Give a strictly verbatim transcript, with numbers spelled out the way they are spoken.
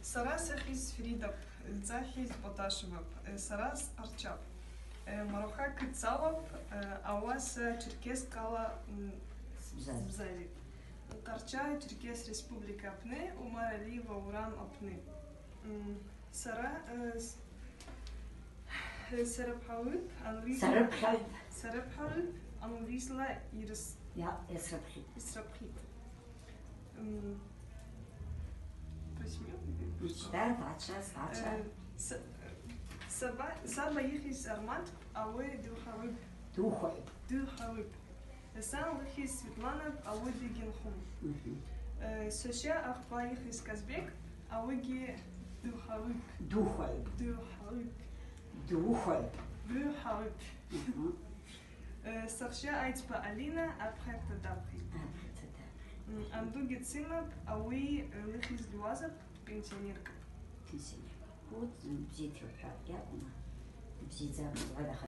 Сара сыхьыз Фридапӏ, лцӏа хьыз Боташевапӏ, сара скъарчапӏ. Марухъа кыт салапӏ, ауаса Черкесск къала, м, сбзазитӏ. Сбзазитӏ. Къарча Черкес Республика апны, Умар Алиева урам апны. М, сара, э, с-, э, сарапхагӏвыпӏ, английла. Сарапхагӏвыпӏ. Сарапхагӏвыпӏ, английла йрыс-, йа-, йасрапхитӏ. Йасрапхитӏ. М, просим? Мечтает, гӏатшаз, гӏатшаз. Э, с-, саба, саба йыхьыз Армат, ауи духагӏвыпӏ. Духагӏвыпӏ. Духагӏвыпӏ. Сан лыхьыз Светлана, ауи дигьынхун. Мгм. Э, сосия ахпа йыхьыз Казбек, ауигьи духагӏвыпӏ. Духагӏвыпӏ. Духагӏвыпӏ. Духагӏвыпӏ. Духагӏвыпӏ. Мгм. Э, сахща айцӏба Алина, апхьарта дапхъитӏ. Апхьарта дапхъитӏ. М, андугьи дсымапӏ, ауи, э, лыхьыз Луазапӏ, пенсионеркапӏ. Пенсионеркапӏ. Вот, м, бзита йухӏватӏ, йакӏвма? Бзидза, бзидза.